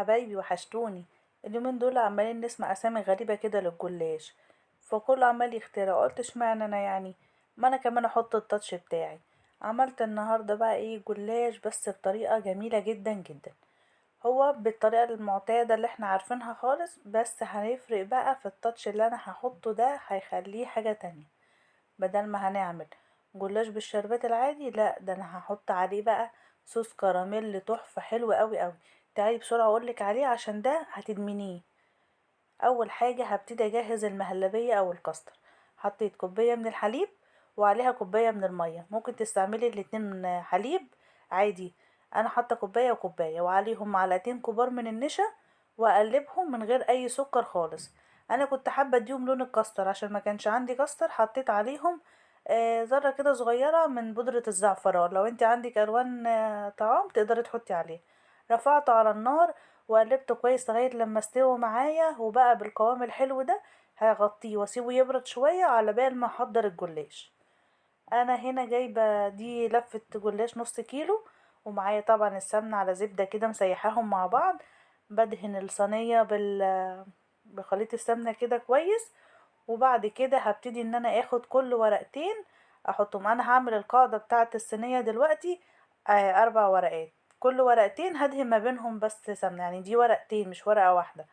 حبايبي وحشتوني. اليومين دول عمالين نسمع اسامي غريبة كده للجلاش، فكله عمال يخترع. قلت اشمعنى انا يعني، ما انا كمان احط ال touch بتاعي. عملت النهاردة بقى ايه؟ جلاش بس بطريقة جميلة جدا جدا. هو بالطريقة المعتادة اللي احنا عارفينها خالص، بس هنفرق بقى في ال touch اللي انا هحطه ده، هيخليه حاجة تانية. بدل ما هنعمل جلاش بالشربات العادي، لا ده انا هحط عليه بقى صوص كراميل تحفة حلو قوي قوي. تعالي بسرعة اقولك عليه عشان ده هتدمنيه. اول حاجة هبتدي اجهز المهلبية او الكاستر. حطيت كوباية من الحليب وعليها كوباية من المية، ممكن تستعملي الاتنين حليب عادي. انا حاطة كوباية وكوباية، وعليهم معلقتين كبار من النشا، واقلبهم من غير اي سكر خالص. انا كنت حابة اديهم لون الكاستر، عشان ما كانش عندي كاستر حطيت عليهم ذرة كده صغيرة من بودرة الزعفران. لو انت عندك الوان طعام تقدري تحطي عليه. رفعته على النار وقلبته كويس لغاية لما استوى معايا وبقى بالقوام الحلو ده. هغطيه واسيبه يبرد شوية على بال ما احضر الجلاش. انا هنا جايبة دي لفة جلاش نص كيلو، ومعايا طبعا السمنة على زبدة كده مسيحاهم مع بعض. بدهن الصينية بخليط السمنة كده كويس، وبعد كده هبتدي ان انا اخد كل ورقتين احطهم. انا هعمل القاعدة بتاعة الصينية دلوقتي، 4 ورقات، كل ورقتين هدهن ما بينهم بس سمنة، يعني دي ورقتين مش ورقة واحدة.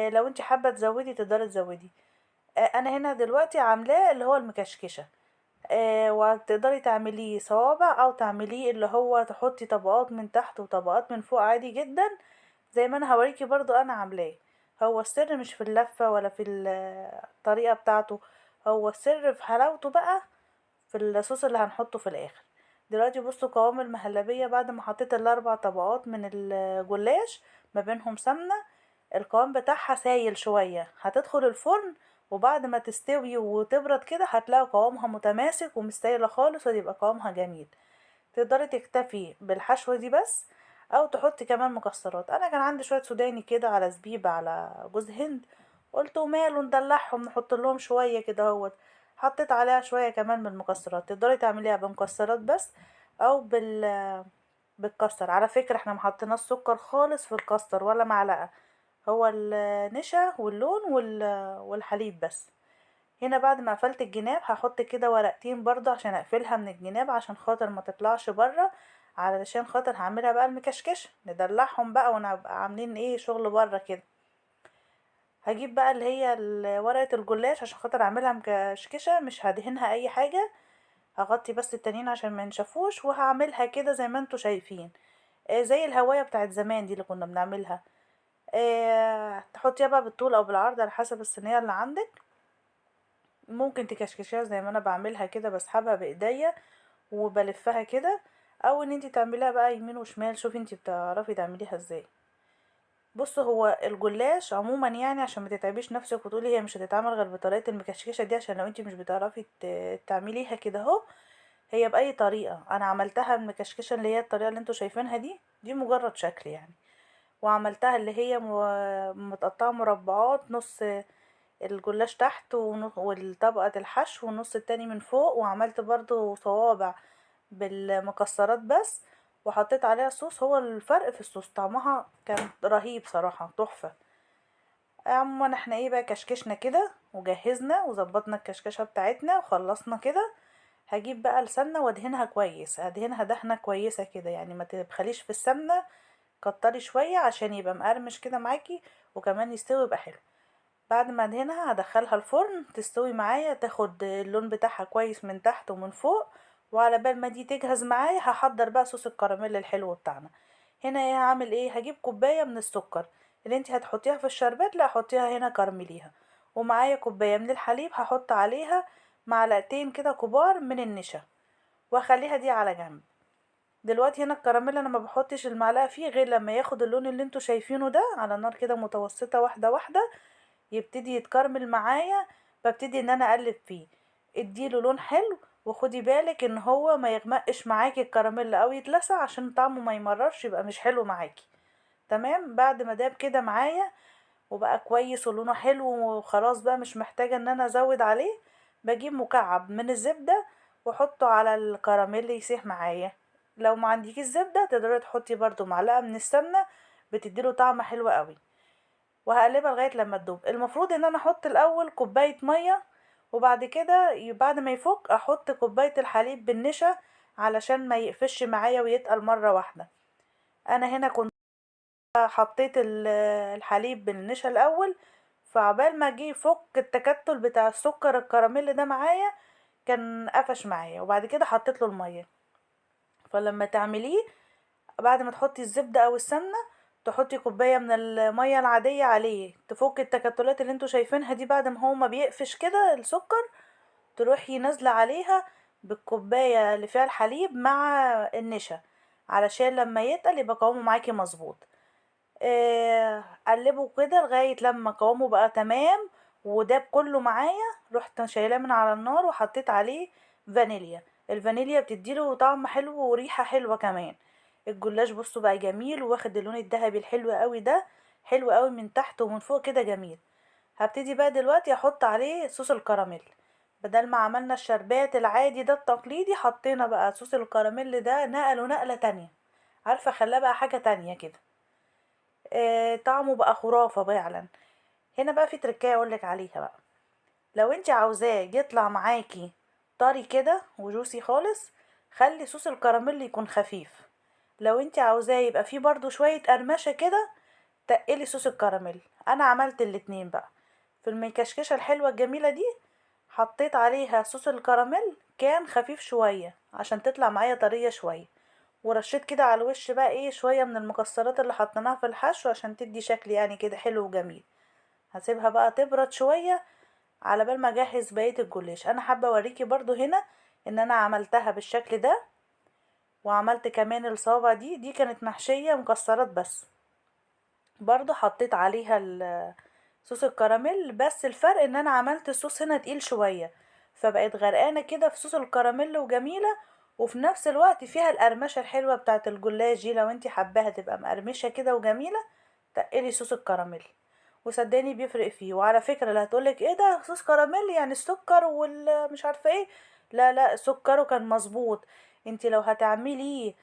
لو انت حابة تزودي تقدري تزودي. انا هنا دلوقتي عاملاه اللي هو المكشكشة، وتقدري تعمليه صوابع او تعمليه اللي هو تحطي طبقات من تحت وطبقات من فوق عادي جدا، زي ما انا هوريكي برضو انا عاملاه. هو السر مش في اللفة ولا في الطريقة بتاعته، هو السر في حلاوته بقى في الصوص اللي هنحطه في الاخر. دلوقتي بصوا قوام المهلبية بعد ما حطيت ال4 طبقات من الجلاش ما بينهم سمنة، القوام بتاعها سايل شوية. هتدخل الفرن وبعد ما تستوي وتبرد كده هتلاقي قوامها متماسك ومش سايلة خالص، وهيبقى قوامها جميل. تقدري تكتفي بالحشوة دي بس، او تحطي كمان مكسرات. انا كان عندي شوية سوداني كده على زبيب على جوز هند، قلت وماله ندلعهم نحط لهم شوية كده اهوت. حطيت عليها شوية كمان من المكسرات. تقدري تعمليها بمكسرات بس او بالكاستر. على فكرة احنا ما حطيناش سكر خالص في الكاستر ولا معلقة، هو النشا واللون والحليب بس. هنا بعد ما قفلت الجناب هحط كده ورقتين برضو عشان اقفلها من الجناب عشان خاطر ما تطلعش بره، علشان خاطر هعملها بقى المكشكشه، ندلعهم بقى ونبقى عاملين ايه شغل بره كده. هجيب بقى اللي هي ورقه الجلاش عشان خاطر اعملها مكشكشه، مش هدهنها اي حاجه، هغطي بس التانيين عشان ما ينشفوش، وهعملها كده زي ما انتوا شايفين، زي الهوايه بتاعت زمان دي اللي كنا بنعملها. تحطيها بقى بالطول او بالعرض على حسب الصينيه اللي عندك. ممكن تكشكشيها زي ما انا بعملها كده، بسحبها بايديا وبلفها كده، او ان انتي تعمليها بقى يمين وشمال. شوفي انتي بتعرفي تعمليها ازاي. بصوا هو الجلاش عموما عشان ما تتعبيش نفسك وتقولي هي مش هتتعمل غير بطريقه المكشكشه دي، عشان لو انتي مش بتعرفي تعمليها كده اهو، هي باي طريقه. انا عملتها المكشكشه اللي هي الطريقه اللي انتوا شايفينها دي، دي مجرد شكل يعني، وعملتها اللي هي متقطعه مربعات، نص الجلاش تحت والطبقه الحشو والنص التاني من فوق، وعملت برضو صوابع بالمكسرات بس، وحطيت عليها صوص. هو الفرق في الصوص، طعمها كان رهيب صراحة، تحفة. عموما احنا ايه بقى كشكشنا كده وجهزنا وظبطنا الكشكشة بتاعتنا وخلصنا كده. هجيب بقى السمنة وادهنها كويس، هدهنها دهنة كويسة كده، يعني ما تبخليش في السمنة، كتري شوية عشان يبقى مقرمش كده معاكي، وكمان يستوي يبقى حلو. بعد ما ادهنها هدخلها الفرن تستوي معايا، تاخد اللون بتاعها كويس من تحت ومن فوق. وعلى بال ما دي تجهز معايا هحضر بقى صوص الكراميل الحلو بتاعنا. هنا ايه هعمل ايه؟ هجيب كوبايه من السكر اللي انت هتحطيها في الشربات، لا حطيها هنا كرمليها، ومعايا كوبايه من الحليب هحط عليها معلقتين كده كبار من النشا، واخليها دي على جنب. دلوقتي هنا الكراميل انا ما بحطش المعلقه فيه غير لما ياخد اللون اللي انتوا شايفينه ده، على نار كده متوسطه واحده واحده يبتدي يتكرمل معايا. ببتدي ان انا اقلب فيه، اديله لون حلو، وخدي بالك ان هو ما يغمقش معاكي الكراميل او يتلسع عشان طعمه ما يمررش، يبقى مش حلو معاكي. تمام. بعد ما داب كده معايا وبقى كويس ولونه حلو وخلاص بقى مش محتاجه ان انا ازود عليه، بجيب مكعب من الزبده واحطه على الكراميل يسيح معايا. لو ما عندكيش زبده تقدري تحطي برضو معلقه من السمنه بتديله طعم حلو قوي. وهقلبها لغاية لما تدوب. المفروض ان انا احط الاول كوباية مية، وبعد كده بعد ما يفك احط كوباية الحليب بالنشا علشان ما يقفش معايا ويتقل مرة واحدة. انا هنا كنت حطيت الحليب بالنشا الاول، فعبال ما جه يفك التكتل بتاع السكر الكراميل ده معايا كان قفش معايا، وبعد كده حطيت له المية. فلما تعمليه بعد ما تحطي الزبدة او السمنة تحطي كوباية من المية العادية عليه تفك التكتلات اللي انتوا شايفينها دي. بعد ما هو ما بيقفش كده السكر تروحي نازله عليها بالكوبايه اللي فيها الحليب مع النشا علشان لما يتقل يبقى قوامه معاكي مظبوط. قلبه كده لغاية لما قوامه بقى تمام وداب كله معايا. رحت شايلاه من على النار وحطيت عليه فانيليا. الفانيليا بتديله طعم حلو وريحه حلوة كمان. الجلاش بصوا بقى جميل واخد اللون الذهبي الحلو قوي ده، حلو قوي من تحت ومن فوق كده جميل. هبتدي بقى دلوقتي احط عليه صوص الكراميل. بدل ما عملنا الشربات العادي ده التقليدي حطينا بقى صوص الكراميل ده، نقله نقله تانية، عارفه خلاه بقى حاجة تانية كده. طعمه بقى خرافه فعلا. هنا بقى في تركايه اقولك عليها بقى، لو انت عاوزاه يطلع معاكي طري كده وجوسي خالص خلي صوص الكراميل يكون خفيف. لو انت عاوزاه يبقى فيه برضو شوية قرمشه كده تقلي صوص الكراميل. انا عملت الاتنين بقى في المكشكشه الحلوة الجميلة دي، حطيت عليها صوص الكراميل كان خفيف شوية عشان تطلع معايا طرية شوية، ورشيت كده على الوش بقى ايه شوية من المكسرات اللي حطيناها في الحشو عشان تدي شكل يعني كده حلو وجميل. هسيبها بقى تبرد شوية على بال ما اجهز بقية الجلاش. انا حابة اوريكي برضو هنا ان انا عملتها بالشكل ده، وعملت كمان الصوابع دي كانت محشيه مكسرات بس برضو حطيت عليها صوص الكراميل، بس الفرق ان انا عملت الصوص هنا تقيل شوية فبقت غرقانة كده في صوص الكراميل وجميلة، وفي نفس الوقت فيها القرمشه الحلوة بتاعه الجلاش دي. لو انتي حباها تبقى مقرمشه كده وجميلة تقلي صوص الكراميل، وصدقني بيفرق فيه. وعلى فكرة لا هتقولك ايه ده صوص كراميل يعني السكر والمش عارفه ايه، لا لا سكره كان مظبوط. انتي لو هتعمليه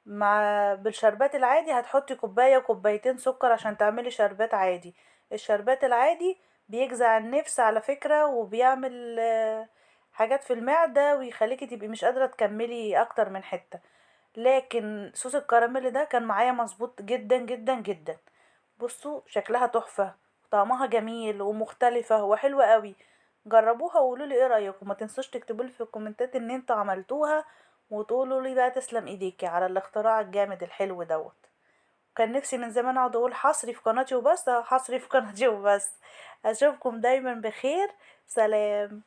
مع بالشربات العادي هتحطي كوباية وكوبايتين سكر عشان تعملي شربات عادي. الشربات العادي بيجزع النفس على فكرة، وبيعمل حاجات في المعدة ويخليكي تبقي مش قادرة تكملي اكتر من حتة، لكن صوص الكراميل ده كان معايا مظبوط جدا جدا جدا. بصوا شكلها تحفة، طعمها جميل ومختلفة وحلوة قوي. جربوها وقولوا لي ايه رأيكم، ما تنسوش تكتبوا لي في الكومنتات ان انتوا عملتوها، وتقولوا لي بقى تسلم ايديكي على الاختراع الجامد الحلو دوت. كان نفسي من زمان اقعد اقول حصري في قناتي وبس، حصري في قناتي وبس. اشوفكم دايما بخير، سلام.